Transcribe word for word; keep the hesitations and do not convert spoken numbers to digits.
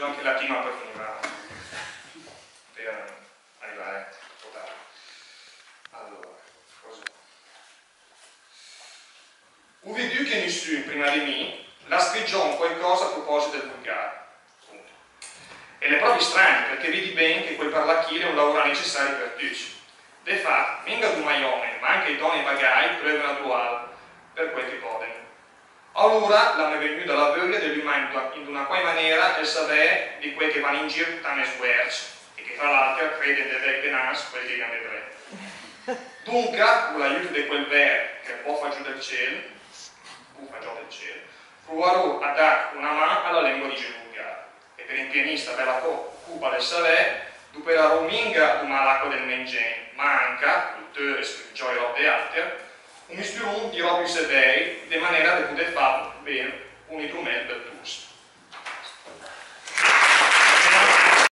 Anche latino per finire, per arrivare a votare. Allora, cosa? Ü vèd che nissü, prima de mi, l'ha scrit giò un quaicoss a proposit del vulgar. Punto. E l'è propi strani, perché vedi ben che quel parlà chì l'è un laurà necessari per tücc. De fat, minga dumà i omen, ma anca i dòn e i bagai pröven a duàl per quel che poden. Alura la m'è vegnüda la vöglia de lümà in d'una, in d'una quai manera el savè de quei che van in gir tant sguercc e che, tra l'alter, creden de vègh denanz quel che i gh'han de dré. Dunca, cun l'aiüt de quel vèr che 'l bofa giù del ciel, bufa giò del ciel, pruvarò a dà una man a la lengua di gent vulgar. E per impienì sta bèla co-, cupa del savè, duperarò minga dumà l'acqua del mengèn, ma anca, cul tö e scriv giò i rob de alter, un misturun di rob piö sevèi, de manera de pudè fà ben un idrumèl bèl